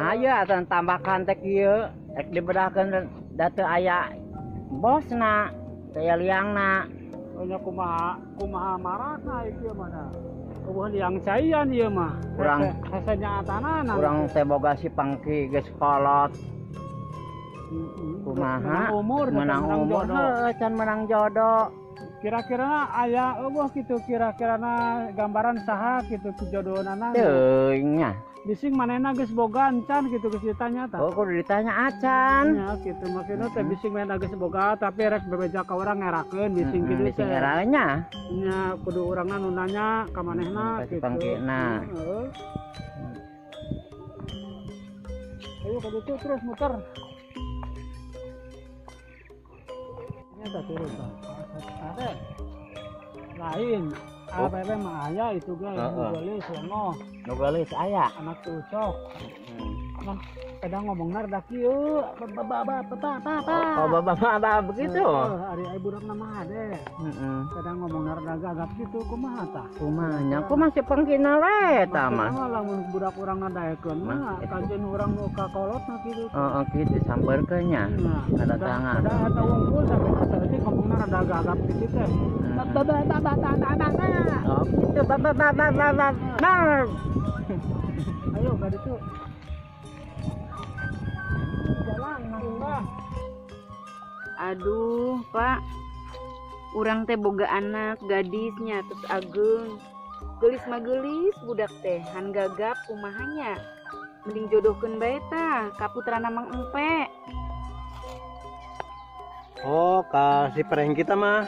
Kumaha ye atuh tambakan teh kieu rek dibedahkeun da teu aya bosna, teu aya liangna. Nya kumaha kumaha marakna ieu mah da. Eueuh liang caian ieu mah. Urang hese nyaatanana. Urang teh boga si Pangki geus kolot. Kumaha umur menang umur heuh can menang jodoh. Kira-kira aya eueuh kitu kira-kirana gambaran saha kitu jodohnana. Teuing nya. Bising manehna geus boga encan kitu geus ditanya tah. Oh kudu ditanya acan. Nya kitu maksudna teh bising manehna geus boga tapi rek bebeja ka urang ngerakeun bising kitu teh. Bising ngerakeun nya. Nya kudu urangna nu nanya ka manehna kitu. Pangkina. Heeh. Ayo ka ditu terus muter. Nya tah turun tah. Lain. APP mah aya itu ge nu geulis sono. Nu geulis aya. Anak ucok. Nah, kadang ngomongna rada kieu, ba ba ba ba ba ba. Oh, ba ba ba begitu. Ari ai budak mah hade. Heeh. Kadang ngomongna rada gagap kitu kumaha tah? Kumaha nya? Kumaha si Pangkina we tah mah. Lamun budak urang ngadaekeun mah kajeun urang nu kakolotna kitu. Heeh, kitu sampeurkeun nya. Kada tangan. Kada eta wungkul sampe saeutik ngomongna rada gagap kitu teh. Ba ba ba ba ba ba ba. Oh, gitu ba ba ba ba ba ba. Ayo ka ditu. Jalan mangga. Aduh, Pak. Urang teh boga anak gadisnya terus ageung. Geulis mah geulis budak teh, han gagap kumahanya. Mending jodohkeun bae tah ka putrana Mang Empe. Oh, ka si Prengki tah mah.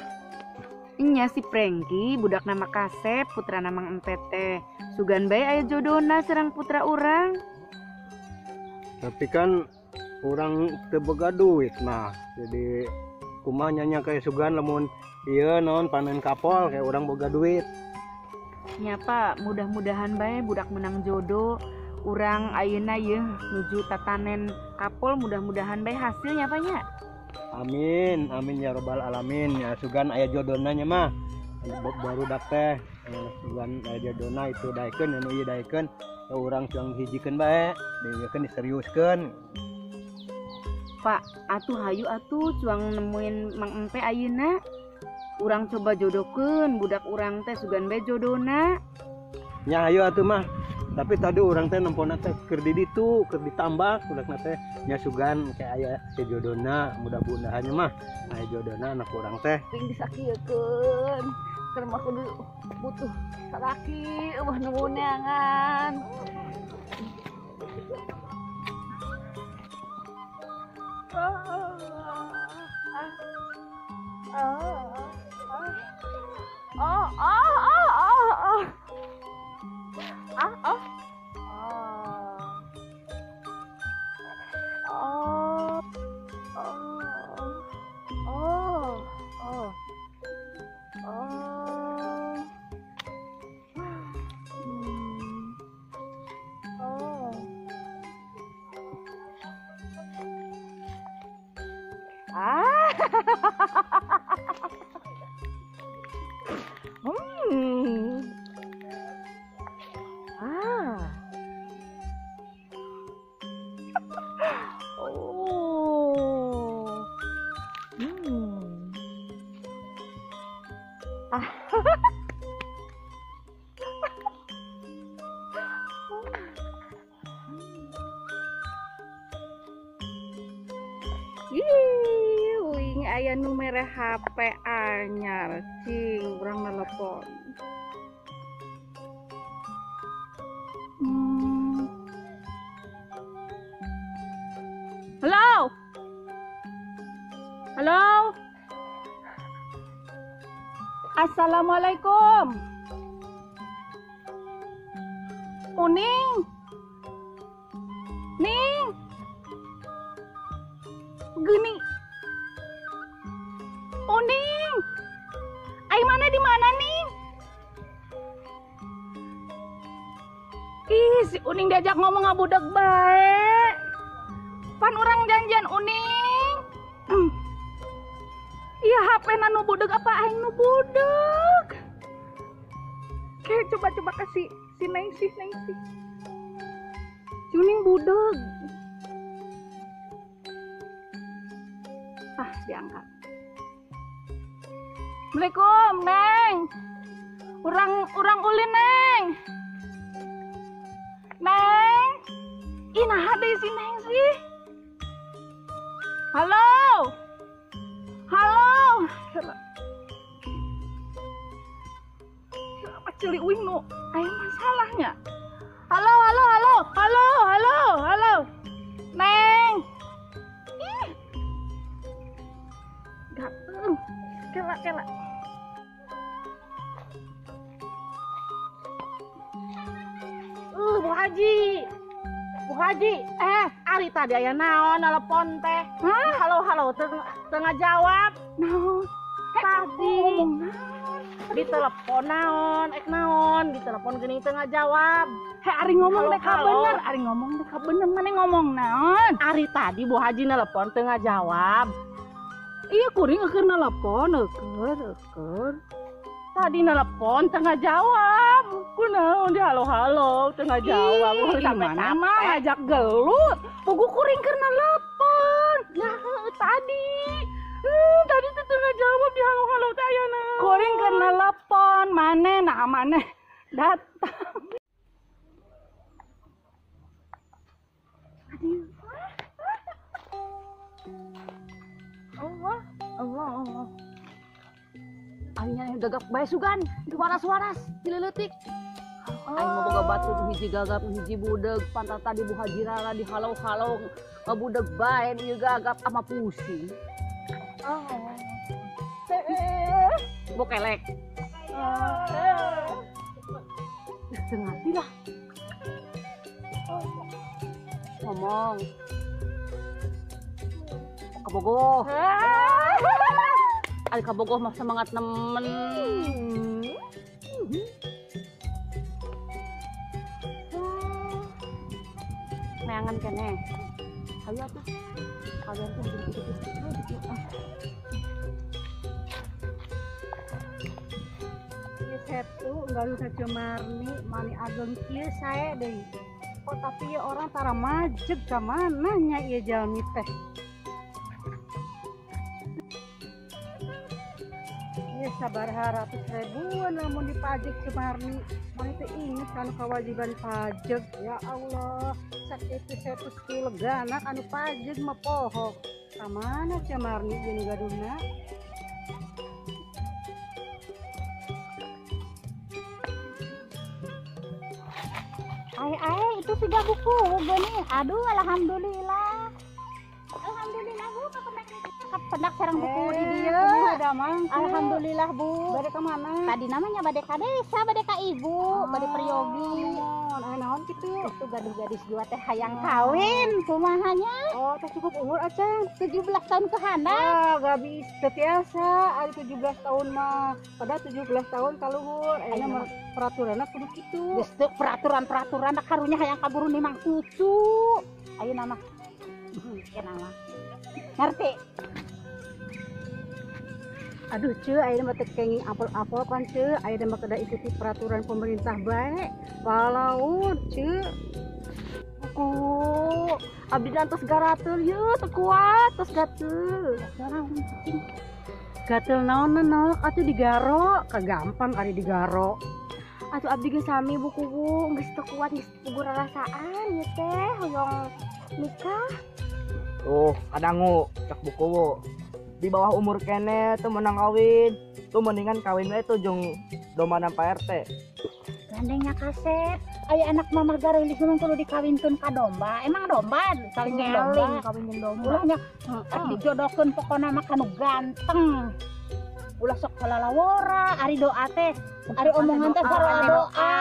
Nya si Prengki budak nama Kasep putrana Mang Empe teh. Sugan bae aya jodohna sareng putra urang. Tapi kan urang teu boga duit mah. Jadi kumaha nya kayak sugan lamun ieu naon panen kapol kayak urang boga duit. Nya Pak, mudah-mudahan bae budak menang jodoh. Urang ayeuna yeuh nuju tatanen kapol mudah-mudahan bae hasilnya Pak nya. Amin, amin ya robbal alamin. Ya sugan aya jodohna nya mah. Baru dak teh sugan aya jodohna itu daekeun anu ieu daekeun. Ya urang cuang hijikeun bae, dieukeun diseriuskeun. Pak, atuh hayu atuh cuang nemuin Mang Empe ayeuna. Urang coba jodohkeun budak urang teh sugan bae jodohna. Nya hayu atuh mah. Tapi tadi urang teh nempona teh keur di ditu, keur ditambak budakna teh nya sugan kayak aya si jodohna, mudah-mudahan mah aya jodohna anak urang teh. Ting disakiekeun, keur mah kudu butuh salaki eueuh nu neangan. Oh, oh, oh, oh, oh. Ah, oh. Oh. Oh. Oh. Oh. Oh. Oh. Ah. Ah. Oh. Ah. Ih, uing aya nu mere HP anyar, cing urang nelepon. Halo. Halo. Assalamualaikum. Uning. Ning. Gini. Uning. Ai mana di mana nih? Ih, si Uning diajak ngomong ngabudak bae. Pan urang janjian Uning. Iya HP na nu budeg apa aing nu budeg? Kayak coba-coba kasih si Nengsi, Nengsi. Si Cuning budeg. Ah, diangkat. Assalamualaikum, Neng. Urang ulin, Neng. Neng. Ih, naha deui si Neng sih. Halo. Halo. Siapa ceuli uing nu aya masalahnya? Halo, halo, halo. Halo, halo, halo. Neng. Ih. Gatel. Kela, kela. Bu Haji. Bu Haji, ari tadi aya naon telepon teh? Hah? Halo, halo, teu ngajawab. Naon? Tadi ngomong naon? Di telepon naon, ek naon, di telepon geuning teu ngajawab. Heh, ari ngomong Halo, teh ka halo. bener, ari ngomong teh ka bener, maneh ngomong naon? Ari tadi Bu Haji nelpon teu ngajawab. Iya kuring eueuh nelpon, eueuh. Tadi nelpon teu ngajawab. Kunaon di halo-halo teu ngajawab. Ih, Sampai mana capek. mah ngajak gelut. Pugu kuring keur nelpon. Ya heueuh, tadi. Tadi teh teu ngajawab di halo-halo teh aya naon. Kuring keur nelpon, maneh nah maneh datang. Allah, Allah, Allah. Aing gagap bae sugan, waras-waras, dileutik. Aing mah boga batur hiji gagap hiji budeg, pantat tadi Bu Haji Rara di halau-halau ngabudeg bae ieu gagap ama pusing. Oh. Bokelek. Teu ngarti lah. Ngomong. Kabogoh. Ari kabogoh mah semangat nemen. Neangan keneh. Hayu atuh. Kalian tuh bikin gitu. Ieu setu galuh ka Cemarni mani ageng kieu sae deui. Kok tapi ieu orang tara majeg ka mana nya ieu jalmi teh. Ieu sabaraha ratus ribuan lamun dipajeg Cemarni. Mani teh inget kanu kewajiban pajeg. Ya Allah, sakitu setu kilegana anu pajeg mah poho. Ka mana Cemarni ieu nu gaduhna? Ai, itu sudah buku gini. Aduh, alhamdulillah. Alhamdulillah Bu, kependak sareng buku di dieu. Damang. Alhamdulillah Bu. Bade ka mana? Tadi namanya bade ka desa, bade ka ibu, bade peryogi. Aya naon kitu? Itu gaduh gadis dua teh hayang kawin, kumaha nya? Oh, teh cukup umur acan. 17 tahun ke handap. Ah, gak bisa biasa. Ari 17 tahun mah. Padahal 17 tahun kaluhur. Ayeuna mah peraturanna kudu kitu. Geus teu peraturan-peraturan karunya hayang kaburu nimang cucu. Ayeuna mah. Ayeuna mah. Ngerti? Aduh ce, ayeuna mah teu kenging apel-apel kan ce, ayeuna mah kedah ikuti peraturan pemerintah bae. Palaun ce. Buku abdi tos garateul yeuh teu kuat tos gatel. Gatel naon nok atuh digaro, kagampang ari digaro. Atuh abdi ge sami buku Bu, geus teu kuat geus puguh rarasaan ieu teh hoyong nikah. Tuh, kadangu cek buku Bu. Di bawah umur kene tuh menang kawin. Tuh mendingan kawin we tuh jeung domba Pak RT. Gandengnya kasep, aya anak mamah gareulis memang kudu dikawinkeun ka domba. Emang domba kawin jeung domba, kawin jeung domba. Ulah nya dijodohkeun pokona mah kanu ganteng. Ulah sok kalalawora, ari doa teh, ari omongan teh sarua doa.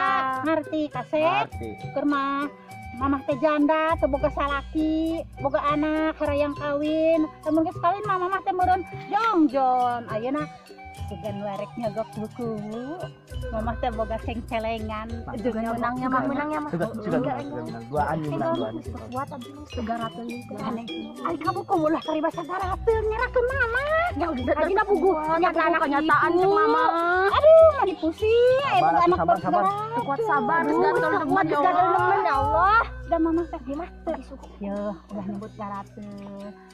Ngarti kasep? Keur mah mamah teh janda, teu boga salaki, boga anak harayang kawin. Lamun geus kawin mah mamah teh meureun jongjon. Ayeuna sugan warek nyogok buku. Mamah teh boga sengcelengan. Sugan menangnya mah, menangnya mah. Sugan menang duaan menang duaan. Kuat abdi segarateun teh. Ari ka buku ulah paribasa garateun nyerahkeun mama. Ya udah Ajina buku nya anak kenyataan cek mama. Aduh, mani pusing. Aya boga anak Sabar, sabar. Kuat sabar, geus gatel temen ya Allah. Ya Allah. Da mama teh mah teu yeuh ulah nyebut garate.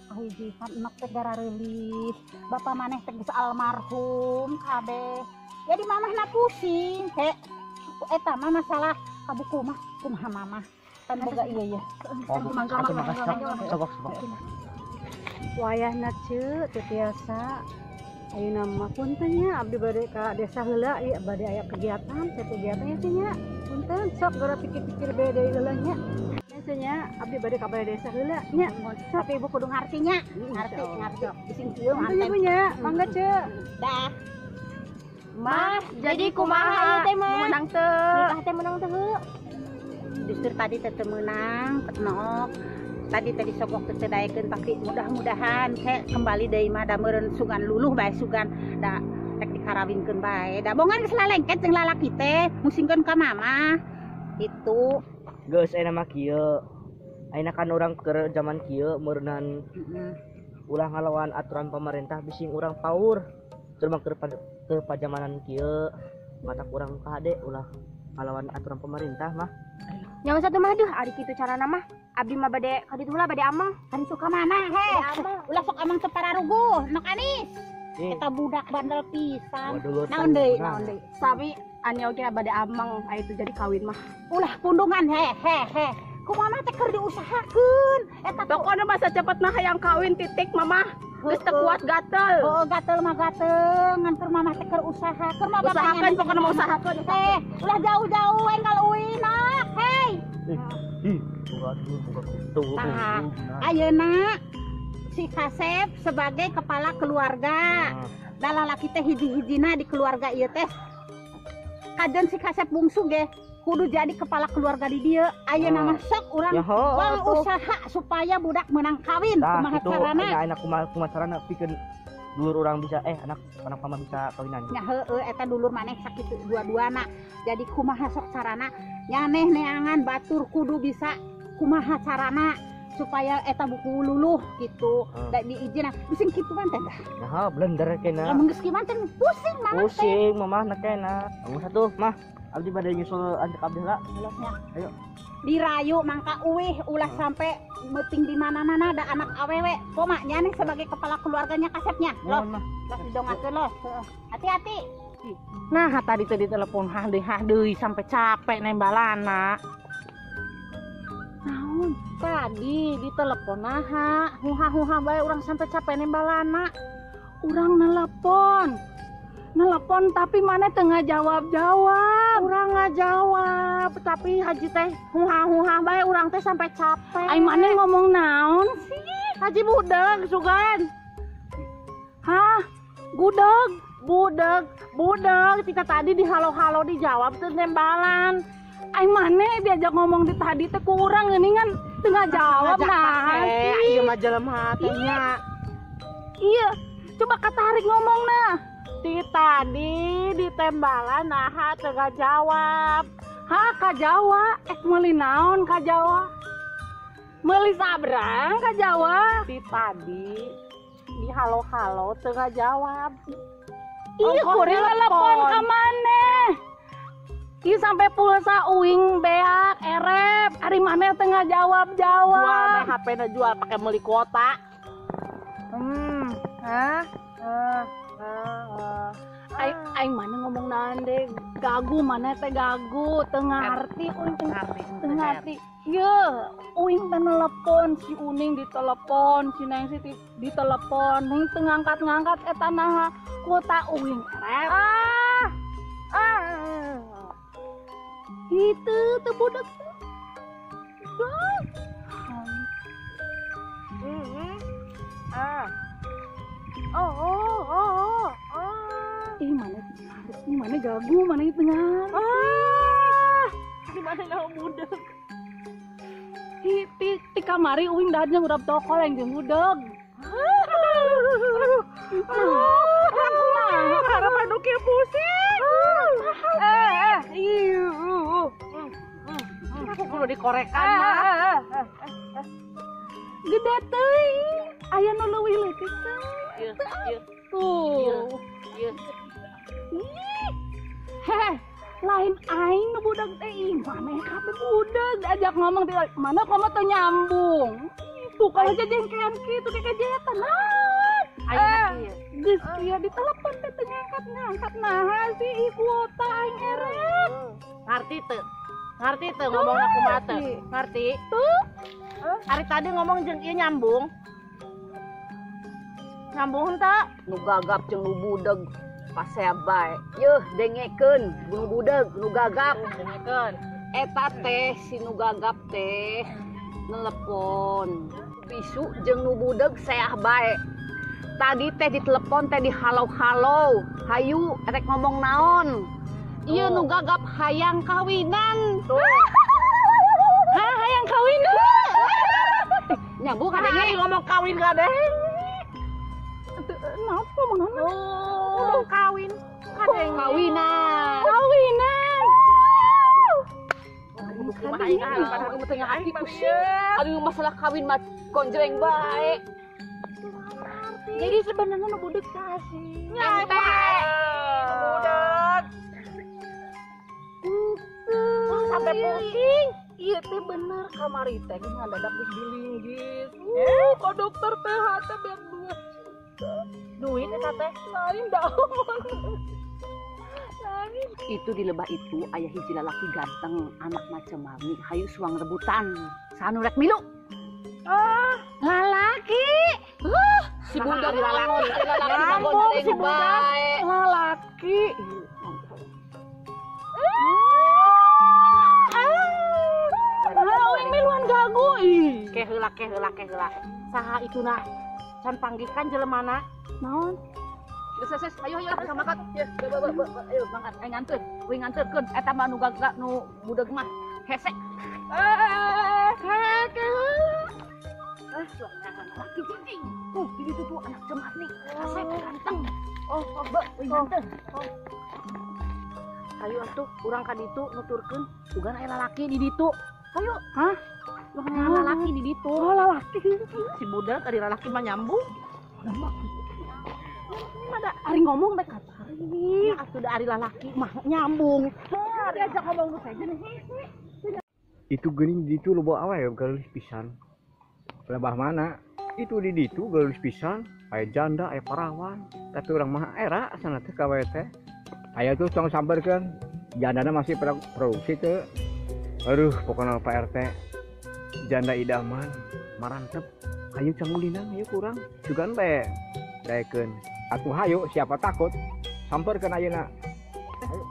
Kahiji kan enek teh garareulis. Bapak maneh teh geus almarhum kabeh. Jadi mamah na pusing, he. Eta mah masalah ka buku mah kumaha mamah. Kan boga ieu ye. Mangga mangga. Wayahna ceu teu tiasa. Ayeuna mah punten nya abdi bade ka desa heula ieu bade aya kegiatan, saya kegiatan ya nya. Punten sok geura pikir-pikir bae deui heula nya. Nya nya abdi bade ka balai desa heula nya. Tapi ibu kudu ngarti nya. Ngarti, ngarti. Bising kieu manten. Ibu nya, mangga ceu. Dah. Mah, jadi kumaha teh mah? Menang teu. Nikah teh menang teu heuh. Justru tadi teh teu meunang, ketnook. Tadi tadi sogok teu daekeun tapi mudah-mudahan ke kembali deui mah da meureun sugan luluh bae sugan da rek dikarawinkeun bae. Da bongan geus lalengket jeung lalaki teh musingkeun ka mama. Itu. Geus ayeuna mah kieu. Ayeuna kan urang keur zaman kieu meureunnan ulah ngalawan aturan pemerintah bising urang paur. Terus keur pajamanan kieu mata kurang kade ulah ngalawan aturan pemerintah mah. Nyawa satu mah duh ari kitu carana mah. Abdi mah bade ka ditu heula bade amang. Kan suka mana he. Ulah sok amang teu pararuguh, nok anis. Eta budak bandel pisan. Naon deui, naon deui. Sami ani oge bade amang aya itu jadi kawin mah. Ulah pundungan he he he. Kumaha teh keur diusahakeun. Eta pokona masa cepet mah hayang kawin titik mamah. Geus teu kuat gatel. Heeh, gatel mah gatel, ngan keur mamah teh keur usaha, keur mah usahakeun pokona mah usahakeun. Teh, ulah jauh-jauh enggal uin nak. Hei. Ih, buka dulu, buka. Tah, ayeuna si Kasep sebagai kepala keluarga. Da lalaki teh hiji-hijina di keluarga ieu teh. Kajen si Kasep bungsu ge kudu jadi kepala keluarga di dieu. Ayeuna mah sok urang wang usaha supaya budak menang kawin. Kumaha carana? Ayeuna kumaha carana pikeun dulur urang bisa anak anak mama bisa kawinan. Nya heueuh eta dulur maneh sakitu dua-duana. Jadi kumaha sok carana nyaneh neangan batur kudu bisa kumaha carana supaya eta buku luluh gitu. Da diizinan bising kitu mah teh. Nah, blender kena. Lamun geus kieu mah teh pusing mamah teh. Pusing mamah na kena. Anu satu mah abdi bade nyusul anjek abdi heula. Ayo. Dirayu mangka uwih ulah sampai meuting di mana-mana ada anak awewe. Koma nya nih sebagai kepala keluarganya kasepnya. Los, los didongakeun los. Hati-hati. Nah, tadi teh ditelepon hah deui sampai capek nembalana. Naon? Tadi ditelepon naha, huha-huha bae urang sampai capek nembalana. Urang nelepon. Nelepon tapi mana teu ngajawab-jawab. Urang ngajawab, tapi haji teh huha-huha bae urang teh sampai capek. Ai maneh ngomong naon sih? Haji budeg sugan. Hah? Gudeg? Budeg, budeg. Kita tadi di halo-halo dijawab teu nembalan. Ai maneh diajak ngomong di tadi teh ku urang geuningan teu ngajawab nah. Ieu mah jelema teh nya. Iya, coba katarik ngomong nah. Di tadi ditembalan naha teu ngajawab. Hah, ka Jawa? Meuli naon ka Jawa? Meuli sabrang ka Jawa? Di tadi di halo-halo teu ngajawab. Iya, kuring telepon ka maneh. Ieu sampai pulsa uing beak erep. Ari maneh teu ngajawab-jawab. Jual meh HP-na jual pake meuli kuota. Hah? Aing mana ngomong naon deh, gagu mana teh gagu, teu ngarti uing teu ngarti. Ye, uing teh nelepon si Uning ditelepon, si Neng si ditelepon, ning teu ngangkat-ngangkat eta naha kuota uing erep. Ah. Ah. Itu teu budak. Ah. Oh, oh, oh, oh. Ih, mana mana gagu, mana itu ngarti. Ah, di mana naon budeg. Ti kamari uing dahatnya ngurap tokol yang jeung budeg. Aduh, urang kumaha karep anu kieu pusing. Ieu. Aku kudu dikorekan mah. Gede teuing, aya nu leuwih leutik teh. Ieu, ieu. Tuh. Ieu. Ih. Heh. Lain aing nu budak teh ih maneh kabeh budak diajak ngomong di mana komo teu nyambung. Itu kalau jajengkean kitu kekejetan. Ayeuna kieu. Geus kieu ditelepon teh teu ngangkat-ngangkat naha sih ih kuota aing erek. Ngarti teu? Ngarti teu ngomongna kumaha teu? Ngarti? Tuh. Ari tadi ngomong jeung ieu nyambung. Nyambung henteu? Nu gagap jeung nu budeg pasea bae. Yeuh dengekeun nu budeg nu gagap. Dengekeun. Eta teh si nu gagap teh nelepon. Bisu jeung nu budeg seah bae. Tadi teh ditelepon teh dihalau-halau. Hayu rek ngomong naon? Ieu nu gagap hayang kawinan. Tuh. Hah, hayang kawinan? Nyambung kadenge ngomong kawin kadenge. Kenapa ngomong ngomong kawin kadenge. Kawinan. Kawinan. Aduh masalah kawin mah konjreng bae. Jadi sebenarnya nu budeg saha sih? Ente. Budeg. Sampai pusing. Iya teh bener kamari teh geus ngadadak geus dilinggis. Ka dokter teh hate beak 2 juta. Duit eta teh lain dah. Lain. Itu di lebah itu aya hiji lalaki ganteng anak macam mami hayu suang rebutan. Saha nu rek milu? Ah, lalaki. Si budak lalaki, nyambung si budak lalaki. Aing miluan gagu ih. Ke heula ke heula ke heula. Saha ituna? Can panggihkan jelemana? Naon? Geus geus ayo ayo lah makan. Ye, ayo makan. Aing nganteur. Euy nganteurkeun eta mah nu gagak nu budeg mah hese. Ke heula. Ah, laki cicing. Tuh, di situ tuh anak cemat nih. Kasep ganteng. Oh, oh, be, euy nganteur. Oh. Hayu atuh urang ka ditu nuturkeun ugan aya lalaki di ditu. Hayu. Hah? Lu lalaki di ditu. Oh, lalaki. Si budak tadi lalaki mah nyambung. Ini mah da ari ngomong teh katarik. Atuh da ari lalaki mah nyambung. Diajak ngomong nu saja nih. Itu geuning di ditu loba awe geulis pisan. Lebah mana? Itu di ditu geulis pisan, aya janda, aya parawan. Tapi urang mah era sana teh ka we teh. Aya tuh tong samperkeun. Jandana masih produksi teu. Aduh, pokoknya Pak RT janda idaman marantep. Hayu cangulinan hayu kurang. Sugan bae daekeun. Atuh hayu siapa takut? Samperkeun ayeuna. Hayu.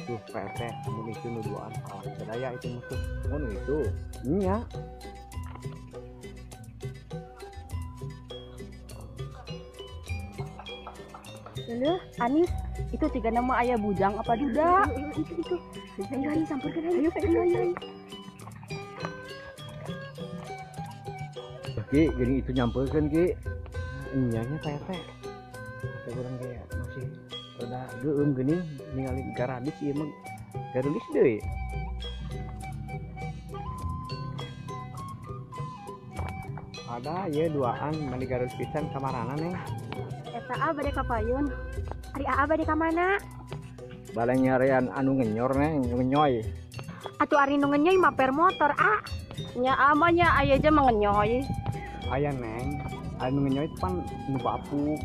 Tuh Pak RT, amun itu nu duaan kalah sadaya itu musuh. Oh nu itu. Nya. Leuh, Anis, itu tiga nama ayah bujang apa duda? Itu. Ayo, ayo samperkeun ayo. Ayo, ayo. Ki, geuning itu nyamperkeun Ki. Nya nya Pak RT. Teh urang ge masih rada geueum geuning ningali garadis ieu mah garulis deui. Ada ieu duaan mani garulis pisan kamarana neng. Eta a bade ka payun. Ari aa bade ka mana? Bade nyarean anu ngenyor neng, ngenyoy. Atuh ari nu ngenyoy mah per motor a. Nya ama nya aya aja mah ngenyoy. Aya neng, anu ngenyoy pan nu bapuk.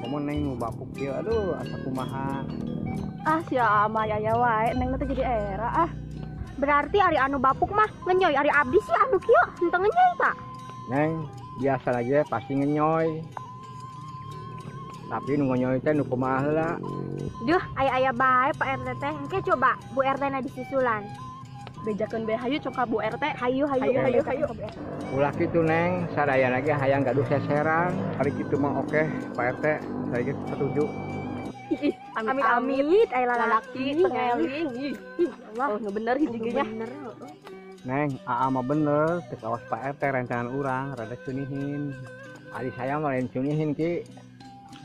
Komo neng nu bapuk kieu aduh asa kumaha. Ah sia ama aya wae neng teh jadi era ah. Berarti ari anu bapuk mah ngenyoy, ari abdi sih anu kieu henteu ngenyoy ta. Neng, biasa aja pasti ngenyoy. Tapi nu ngenyoy teh nu kumaha heula. Duh, aya-aya bae Pak RT teh. Engke coba Bu RT na disusulan. Bejakeun bae hayu cok ka Bu RT. Hayu hayu hayu hayu. Ulah kitu neng, sadayana ge hayang gaduh seseran. Ari kitu mah oke, Pak RT, saya ge setuju. Ih, amit amit aya lalaki tengeling. Ih, Allah. Oh, nu bener hiji ge nya. Neng, aa mah bener, teu kawas Pak RT rencangan urang rada cunihin. Ari saya mah lain cunihin Ki.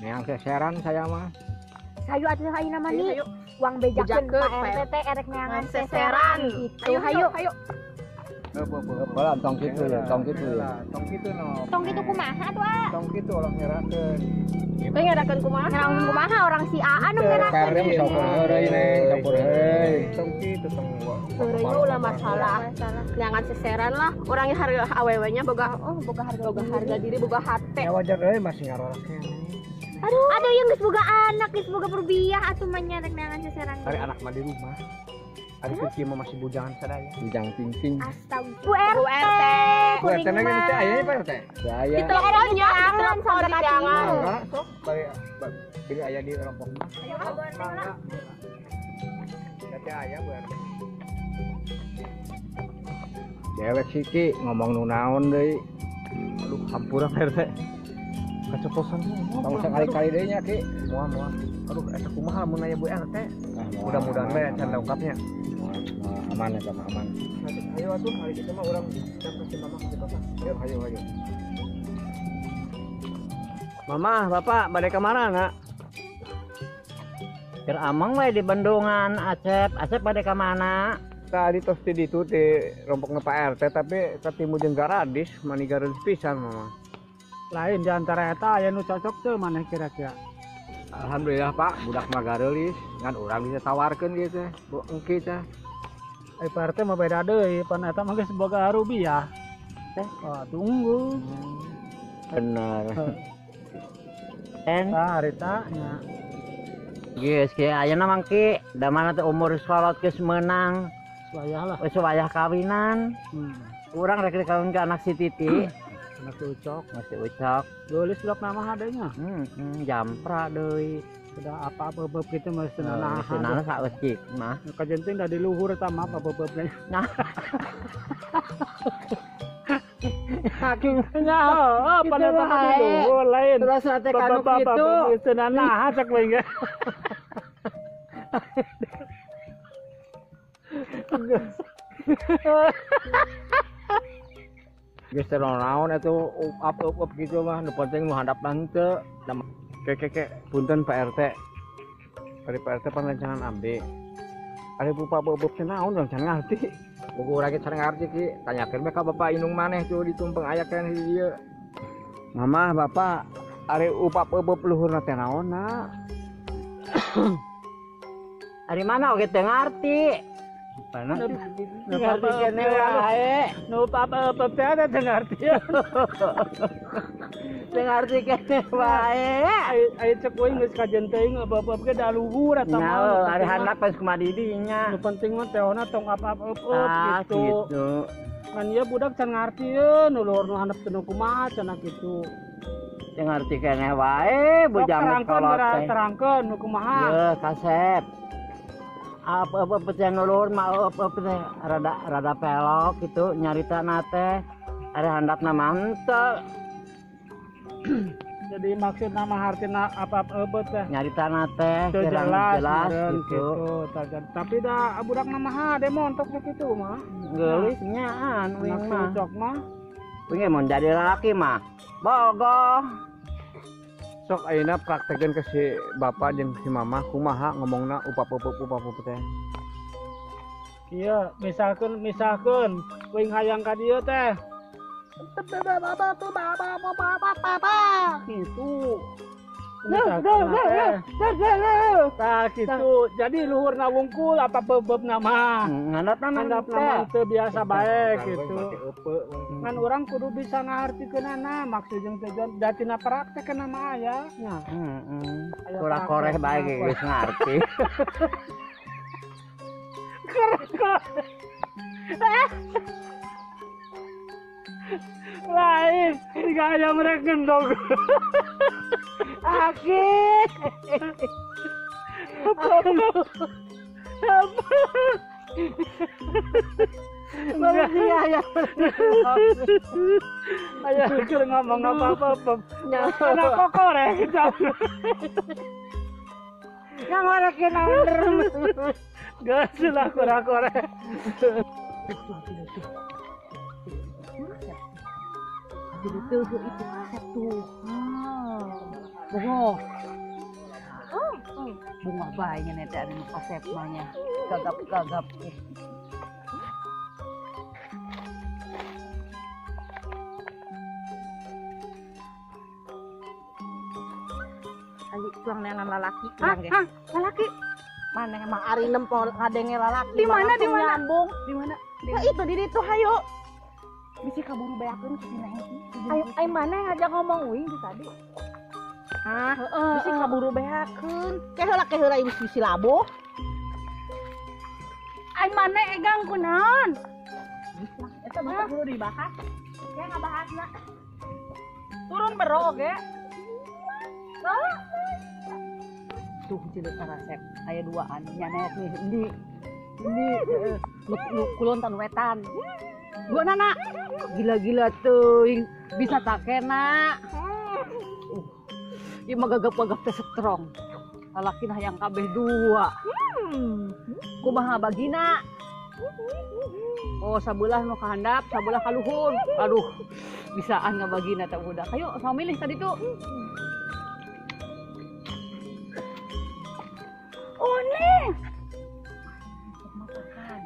Neang seseran saya mah. Hayu atuh ayeuna mah nih. Uang bejakeun Pak RT teh erek neangan seseran gitu. Hayu hayu. Heeh, tong kitu ya, tong kitu ya. Tong kitu no. Tong kitu kumaha tuh, ah? Tong kitu ulah ngerakeun. Teh ngerakeun kumaha? Ngerakeun kumaha orang si Aa nu ngerakeun. Karem sok heureuy neng, campur heureuy. Tong kitu tong heureuy mah ulah masalah. Jangan seseran lah, orangnya harga awewe-nya boga oh boga harga diri, boga hate. Ya wajar euy masih ngarorak keneh. Aduh, aduh yang geus boga anak, geus boga perbiah atuh mah nya rek neangan seseran. Ari anak mah di rumah. Ari kieu mah masih bujangan sadaya. Bujang ting-ting. Astaga, Bu RT. Bu RT na geus teh aya Pak RT. Aya. Di teleponnya, di telepon di jangan. Enggak, sok bari beli aya di rompok mah. Teh aya Bu RT. Dewek sih Ki ngomong nu naon deui. Aduh, hampura Pak RT. Keceplosan tong sakali-kali deui nya Ki. Moal moal. Aduh, eta kumaha mun aya Bu RT. Mudah-mudahan bae can lengkapnya. Aman eta mah aman. Ayo atuh hari kita mah urang sampai si Mama ke kota. Ayo ayo ayo. Mama, Bapak bade ka mana, Nak? Keur ameng we di bendungan Acep. Acep bade ka mana? Tadi tos di ditu di rompokna Pak RT tapi katimu jeung garadis mani gareus pisan Mama. Lain di antara eta aya nu cocok teu maneh kira-kira? Alhamdulillah Pak, budak mah gareulis ngan urang bisa tawarkeun kieu teh. Bu engke teh. Ai Pak RT mah beda deui, pan eta mah geus boga rupiah. Teh, oh, tunggu. Bener. En tah harita nya. Geus kieu ayeuna mah Ki, da mana teh umur salat geus meunang. Wayah lah. Geus wayah kawinan. Urang rek dikawin ka anak si Titi. Anak si Ucok, masih Ucok. Geulis blok nama hadenya. Jampra deui. Sudah apa-apa beb kitu mah cenah. Cenah saeutik mah. Kajenting da di luhur eta mah apa beb Nah. Nya heuh pada eta di luhur lain. Terus ate kanu kitu. Cenah naha cek we ge. Geus teu naon atuh up up up gitu mah nu penting nu handap henteu. Ke ke punten Pak RT. Ari Pak RT panrencangan ambe. Ari Bapak beubeub teh naon urang can ngarti. Bogo urang ge can ngarti Ki, tanyakeun we ka bapak indung maneh tuh ditumpeng aya keneh di dieu. Mama, Bapak, ari upap beubeub luhurna teh naonna? Ari mana oge teu ngarti. Mana? Ngarti keneh wae. Nu apa-apa teh teu ngarti. Teu ngarti keneh wae. Ai cek euy geus kajen teuing apa-apa ge da luhur eta mah. Ari handap geus kumaha di dinya. Nu penting mah teona tong apa-apa gitu. Ngan ieu budak can ngartieun nu luhur nu handap teu kumaha cenah kitu. Teu ngarti keneh wae bujang kolot teh. Terangkeun nu kumaha. Ye kasep. Apa-apa teh nu luhur mah apa teh rada rada pelok gitu nyaritana teh. Ari handapna mah henteu. Jadi maksud nama hartina apa-apa teh nyaritana teh jelas, jelas gitu. Tapi da budak mah hade montok kitu mah. Geulis nyaan uing mah. Cocok mah. Uing mun jadi lalaki mah bogoh. Sok ayeuna praktekeun ke si bapak jeung si mama kumaha ngomongna upap-upap upap-upap teh. Iya, misalkeun uing hayang ka dieu teh. Gitu. Nah, gitu. Jadi luhurna wungkul apa bebebna mah. Handapna mah teu biasa bae gitu. Ngan urang kudu bisa ngahartikeunana maksud jeung tujuan da tina praktekna mah aya nya. Heeh. Kurang koreh bae geus ngarti. Lain, jika ayam mereka gendong. Aki. Apa? Ayam. Ayam keur ngomong apa-apa. Anak kokoreh gitu. Yang ngorekin naon. Geus lah koreh-koreh. Jadi tuh itu kasep tuh. Bunga. Bunga bae nya teh anu kasep mah nya. Gagap-gagap. Cuang neangan lalaki urang ge. Hah, lalaki. Maneh mah ari nempo ngadenge lalaki. Di mana di mana? Nyambung. Di mana? Ya itu di ditu hayu. Bisi kaburu beakeun ku si Neng. Ai maneh ngajak ngomong uing di tadi. Hah, bisi kaburu beakeun. Ke heula ieu bisi labuh. Ai maneh egang kunaon? Eta mah kudu dibahas. Ya ngabahasna. Turun bero ge. Tuh cilik karasep aya duaan nyanet nih endi. Endi nu kulon tan wetan. Dua nana. Gila-gila teuing bisa takena. Ieu mah gagap-gagap teh strong. Lalaki nah yang kabeh dua. Kumaha bagina? Oh, sabelah nu kahandap, sabelah ka luhur. Aduh, bisaan ngabagina teh budak. Ayo, sama milih tadi tuh. Oh, Neng.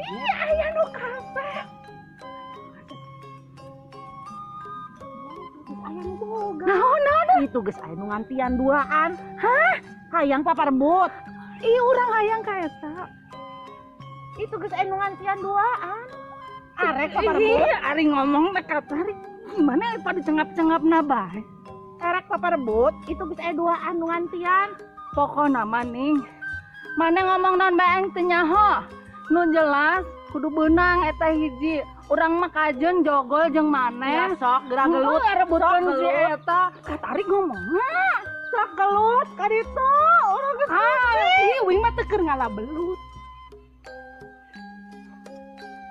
Iya, aya nu kasep. Aya nu boga. Naon naon? Itu geus aya nu ngantian duaan. Hah? Hayang paparebut. Ih, urang hayang ka eta. Itu geus aya nu ngantian duaan. Arek paparebut. Ih, ari ngomong teh katarik. Gimana pada cengap-cengapna bae. Arek paparebut, itu geus aya duaan nu ngantian. Pokona mah ning. Mana ngomong naon bae aing teu nyaho. Nu jelas kudu beunang eta hiji. Urang mah kajeun jogol jeung maneh. Ya sok geura gelut. Heuh, rebutan si eta. Katarik ngomongna. Sok gelut ka ditu. Urang geus Ah, ih uing mah teu keur ngalabelut.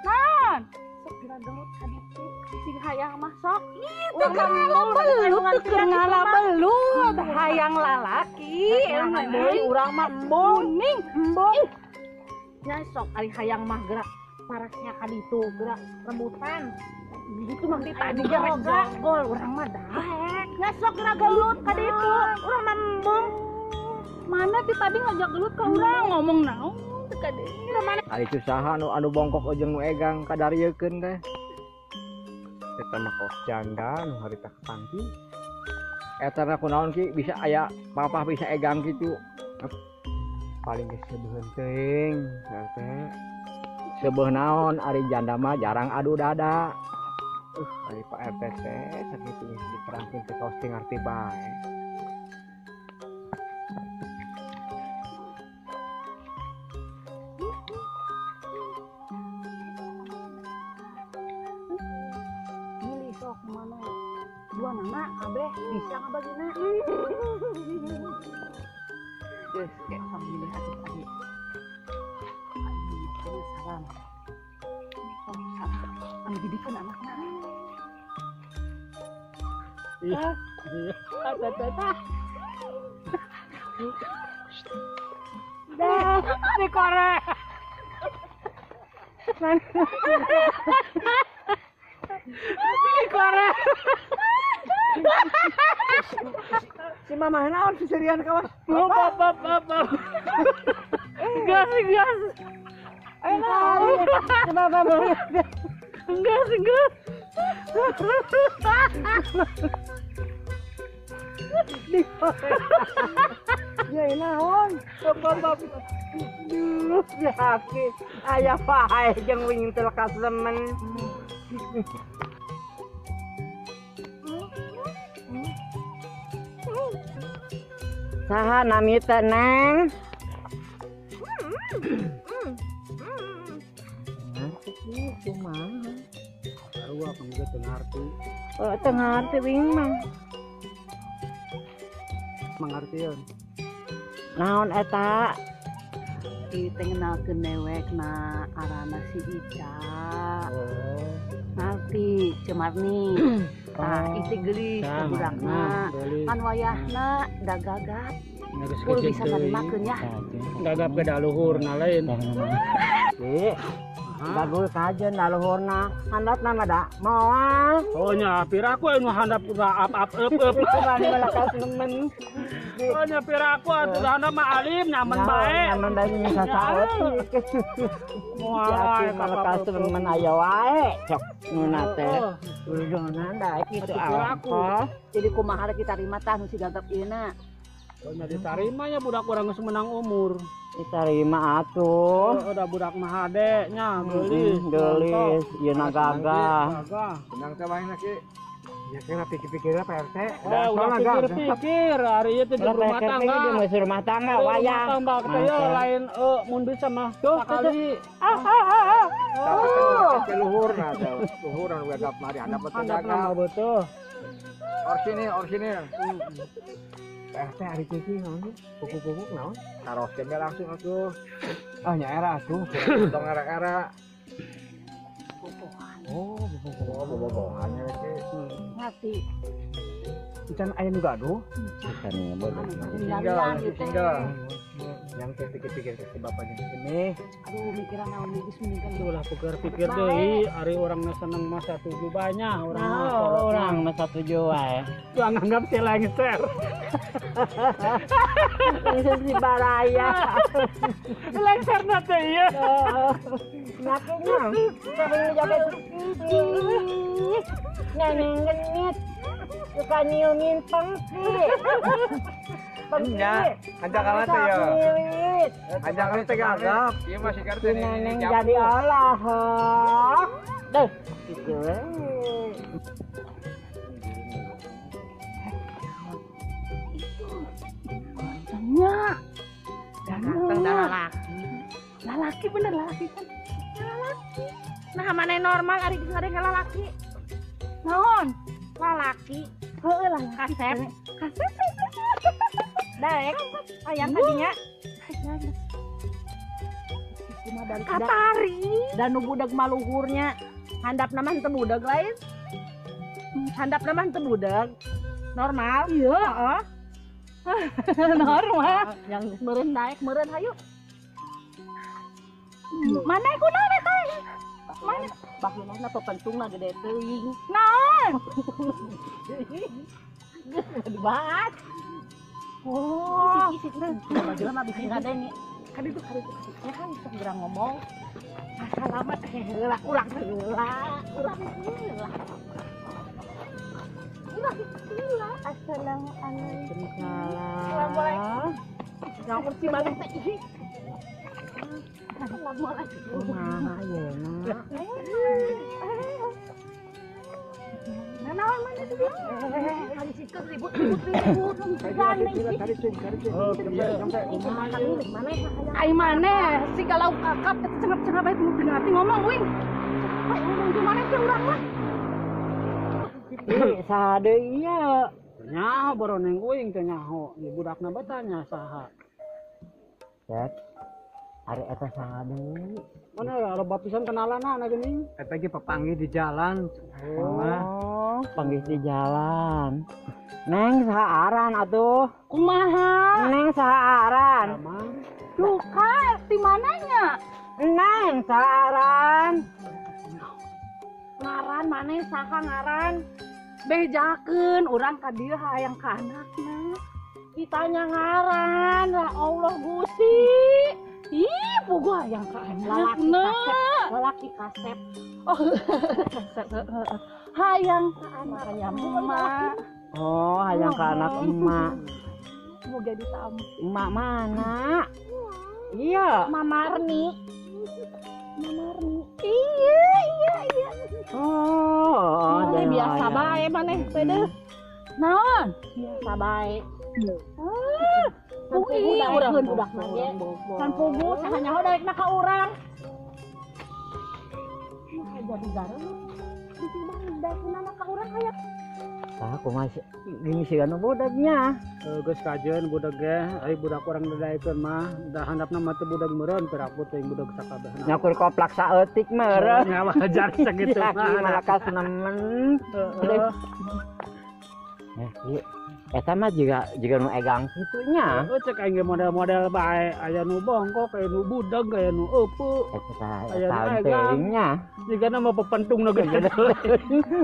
Naon? Sok geura gelut ka ditu. Sing hayang mah sok. Ih, teu keur ngalabelut, teu keur ngalabelut. Hayang lalaki. Deui urang mah embung. Kuning. Embung. Nya sok ari hayang mah gerak parasnya ka ditu gerak rebutan. Itu mah ti tadi ge rek jogol urang mah daek. Nya sok geura gelut ka ditu. Urang mah embung. Mana ti tadi ngajak gelut ka urang ngomong naon teu kadenge. Mana Ari itu saha nu anu bongkok jeung nu egang kadariekeun teh. Eta mah kos janda nu harita ketangki. Eta na kunaon ki bisa aya papah bisa egang kitu. Paling geus seubeun teuing, teh. Seubeuh naon ari janda mah jarang adu dada. Ari Pak RT teh sakitu geus diterangkeun teh kaos teu ngarti bae. Milih sok mana? Dua nana kabeh bisa ngabagina. Geus kayak sok milih atuh tadi. Aing salam. Sok salam. Anu didikeun anakna. Ih. Tata. Dah, dikorek. Dikorek. Si mama naon sisirian kawas. Bap bap bap bap. Gas gas. Ayo naon. Si mama Gas gas. Ya naon. Bap bap. Duh, hati. Aya pae jeung wing teu lekas lemen. Saha nami teh Neng? Ngerti kumaha? Sarua kamu ge teu ngarti. Oh, teu ngarti wing mah. Mangartieun. Naon eta? Ieu teh ngenalkeun dewek na arana si Ica. Oh. Ngarti Cemarni. Tah itu geulis budakna. Kan wayahna da gagap. Kudu bisa narimakeun ya. Gagap ke da luhurna lain. Ki. Bagul kajen da luhurna. Handapna mah da moal. Oh nya piraku anu handap ap ap eup eup. Bani melekas nemen. Oh nya piraku atuh handap mah alim nyaman bae. Nyaman bae nya sasaeut. Moal melekas nemen aya wae. Cok nuna teh. Udunan da kitu piraku. Jadi kumaha rek ditarima tah nu si gagap ieu na. Nya diterima nya budak urang geus menang umur. Diterima atuh. Udah budak mah hade nya geulis. Geulis, ieu na gagah. Senang teh bae ki. Ya kira pikir-pikirnya Pak RT. Udah pikir-pikir hari ieu teh rumah tangga. Di rumah tangga wayang. Rumah tangga teh lain mun bisa mah sakali. Oh, luhur nah, luhur anu gagap mari handap teh gagap. Betul. Orsinil, orsinil. Pak RT hari kiki naon sih? Pupuk-pupuk naon? Taroskeun we langsung atuh. Ah nya era atuh, tong era-era. Oh, bobogohan ya ki. Ngerti. Encan aya nu gaduh? Encan ya bodoh. Tinggal, tinggal. Yang teh pikir-pikir ke bapaknya ini. Aduh, mikiran naon geus mendingan ulah pikir-pikir deui, ari urang seneng mah satuju banyak, urang mah urang mah satuju wae. Urang anggap si lengser. Lengser si baraya. Lengser na teh ieu. Ngakunya sering jaga ih, neneng genit suka nyiumin pengki. Nya, anjak teh ya. Anjak teh gagap. Ieu mah sigar teh neneng jadi Allah. Deh, gitu we. Gantengnya. Ganteng dah lalaki. Lalaki bener lalaki kan. Lalaki. Nah, mana normal ari geus ngadeng lalaki. Naon? Lalaki. Heueuh lah kasep. Kasep. Daek hayang kadinya. Katari. Dan nu budak maluhurnya handapna mah henteu budak lain. Handapna mah henteu budak. Normal. Iya, heeh. Normal. Yang meureun naik meureun hayu. Mana kunaon eta? Mana? Baheulana pepentungna gede teuing. Naon? Geus dibahas. Oh, isi isi. Mah bisa ngadenge. Kaditu kaditu. Ya kan sok geura ngomong. Salamat heula urang heula. Urang heula. Urang heula. Assalamualaikum. Waalaikumsalam. Yang kursi balik teh ih. Assalamualaikum. Kumaha ayeuna? Nah, naon mana tuh? Kali situ ribut ribut ribut. Ai maneh si galau kakap cengap-cengap bae kudu ngerti ngomong uing. Bae ngomong di mana teh urang mah. Ih, saha deui ieu? Nyaho boroneng uing teh nyaho. Ieu budakna bae tanya saha. Cet. Ari eta saha deui? Mana loba pisan kenalanana geuning. Eta ge papanggih di jalan. Oh, panggih di jalan. Neng saha aran atuh? Kumaha? Neng saha aran? Duka di mananya? Neng saha aran? Ngaran maneh saha ngaran? Bejakeun urang ka dieu hayang ka anakna. Ditanya ngaran, lah Allah Gusti. Ih, puguh hayang ka anakna. Lalaki kasep. Oh, kasep. Hayang ka anak emak. Oh, hayang ka anak emak. Mau jadi tamu. Emak mana? Iya. Mamarni. Mamarni. Iya, iya, iya. Oh, oh biasa bae maneh teh deuh. Naon? Biasa bae. Puguh urang budak ge. Can puguh saha nyaho daekna ka urang. Nah, jadi gareun. Ditimbang daekna ka urang hayang. Tah kumaha gini sih anu budaknya. Geus kajeun budak ge, ari budak urang dadaekeun mah, da handapna mah teu budak meureun piraku teuing budak sakabehna. Nyakur koplak saeutik meureun. Nya wajar sakitu mah. Malakas nemen. Heeh. Eh, eta mah juga nu egang kitu nya. Heuh cek aing ge model-model bae, aya nu bongkok, aya nu budeg, aya nu eupeut. Eta aya nu egang nya. Jigana mah pepentung nu gede.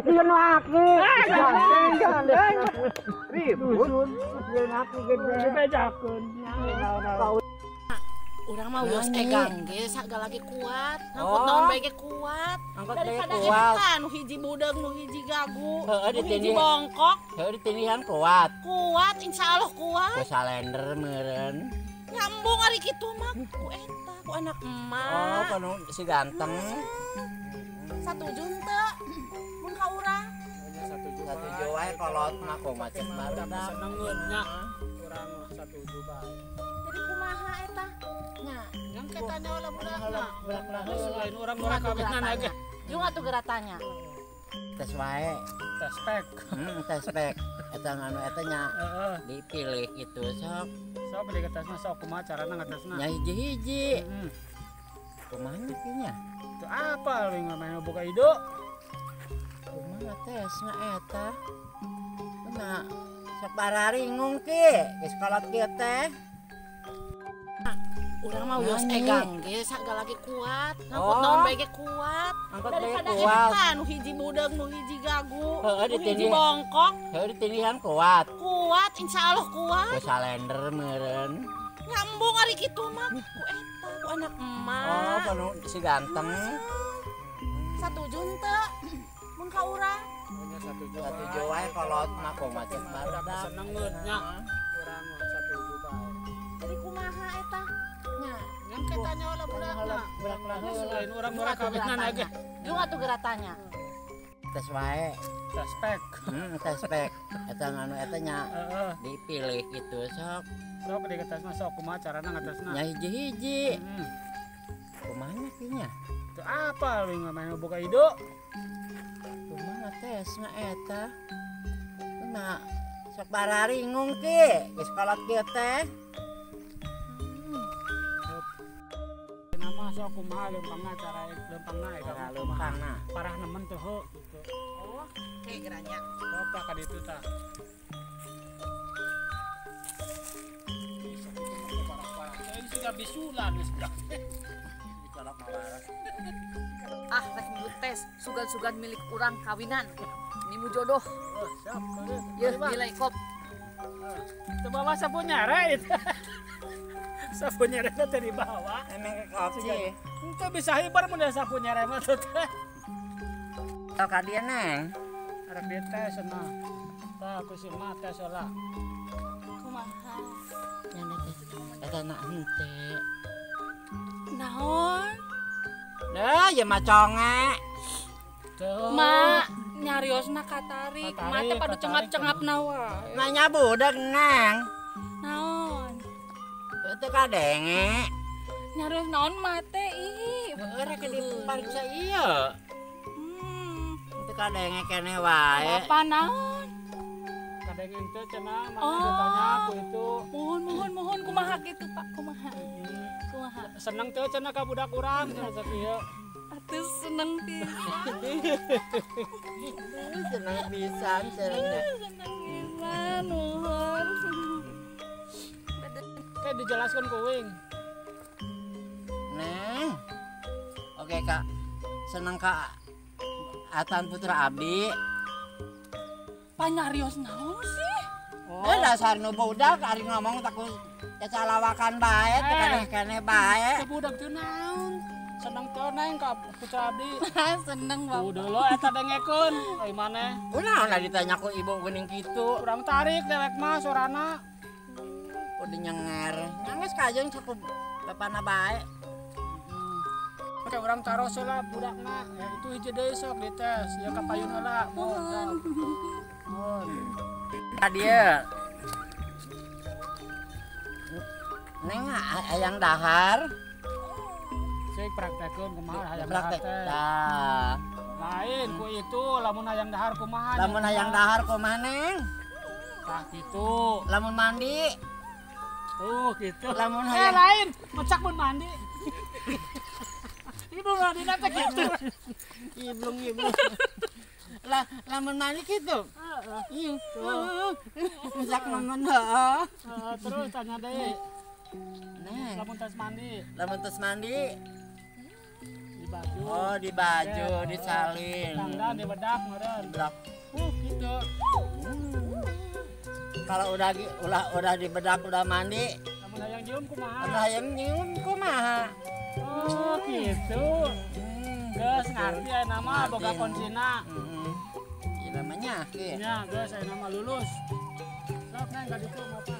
Ieu nu aki. Gandeng. Ribut. Ieu nu aki gede. Bejakeun. Urang mah wios egang ge sagala ge kuat. Ngangkut naon bae ge kuat. Daripada eta nu hiji budeung, nu hiji gagu, nu hiji bongkok. Heuh ditindihan kuat. Kuat, insyaallah kuat. Ku salender meureun. Nyambung ari kitu mah ku eta, ku anak emak. Oh, kanu si ganteng. Satuju henteu mun ka urang. Satuju wae kolot mah kumaha cek barudak. Senengeun nya. Urang satuju bae. Jadi kumaha eta? Nya, yang ketanya ulah budakna. Selain urang murah kawinan aja. Jeung atuh geura tanya. Tes wae. Tes pek. Tes pek. Eta anu eta nya dipilih gitu sok. Sok di ngetesna sok kumaha carana ngetesna? Nya hiji-hiji. Kumaha nya? Itu apa lu ngamain buka ido? Kumaha tesna eta? Kumaha sok bararingung ki geus kolot kieu teh. Urang mah wios egang ge sagala ge kuat. Ngangkut naon bae ge kuat. Daripada eta nu hiji budeung, nu hiji gagu, nu hiji bongkok. Heuh ditindihan kuat. Kuat, insyaallah kuat. Ku salender meureun. Nyambung ari kitu mah ku eta, ku anak emak. Oh, kanu si ganteng. Satuju henteu mun ka urang. Satuju wae kolot mah kumaha cek barudak. Senengeun nya. Urang satuju bae. Jadi kumaha eta? Nya, yang ketanya ulah budakna. Selain urang murah kawinan aja. Jeung atuh geura tanya. Tes wae. Tes pek. Tes pek. Eta anu eta nya dipilih gitu sok. Sok di ngetesna sok kumaha carana ngetesna? Nya hiji-hiji. Kumaha nya? Itu apa lu ngamain buka ido? Kumaha tesna eta? Kumaha sok bararingung ki geus kolot kieu teh. Nama sok kumaha leumpangna cara leumpangna eta leumpangna. Parah nemen teh heuh gitu. Oh, kayak geranya. Sok tah ka ditu tah. Ini sudah bisulan geus. Ah, rek tes sugan-sugan milik urang kawinan. Ini mu jodoh. Oh, siap. Yeuh, nilai kop. Itu bawa sapu nyare itu. Sapu nyare teh dibawa. Emang ke kop sih. Itu bisa hibar mun sapu nyare mah teh. Tau ka dia neng. Arek dites cenah. Tah aku si mah tes heula. Kumaha? Nya teh eta na henteu. Naon? Nah, ya mah conge. Ma, nyariosna katarik, ma teh padu cengap-cengapna wae. Nanya budak neng. Naon? Teu kadenge. Nyarios naon ma teh ih. Heuh rek dipariksa ieu. Teu kadenge keneh wae. Apa naon? Kadenge teh cenah, mana ditanya aku itu. Mohon mohon mohon kumaha kitu Pak, kumaha? Kumaha? Seneng teh cenah ka budak urang cenah sakieu. Atuh seneng pisan. Seneng pisan cenah. Seneng pisan, nuhun. Kayak dijelaskan ku wing. Neng. Oke, Kak. Seneng Kak Atan Putra Abdi. Panyarios naon sih? Oh. Dasar nu budak ari ngomong takut cacalawakan bae, teu keneh-keneh bae. Teu budak teu naon. Seneng teu neng ka Putra Abdi. Seneng Bapak. Udah lo eta dengekeun ai maneh. Kunaon lah ditanya ku ibu geuning kitu. Urang tarik dewek mah sorana. Kudu nyenger. Nangis kajeng cukup bapana bae. Oke, urang taros heula budakna. Ya itu hiji deui sok dites, ya ka payun heula. Mohon. Mohon. Ka dieu. Neng hayang dahar. Cek praktekeun kumaha hayang dahar teh. Tah. Lain ku itu lamun hayang dahar kumaha. Lamun hayang dahar kumaha neng? Tah kitu. Lamun mandi. Tuh gitu. Lamun hayang lain, mecak mun mandi. Ibu mandi teh kitu. Iblung iblung. Lah lamun mandi kitu. Heeh. Mecak nemen heeh. Terus tanya deui. Neng. Lamun tos mandi. Lamun tos mandi. Di baju. Oh, di baju, disalin. Tangga di bedak meureun. Bedak. Gitu. Kalau udah dibedak udah mandi. Lamun hayang nyium kumaha? Anu hayang nyium kumaha? Oh, gitu. Geus ngarti aya nama boga kuncina. Heeh. Ieu namanya kieu. Nya, geus aya nama lulus. Sok neng ka ditu ngopi.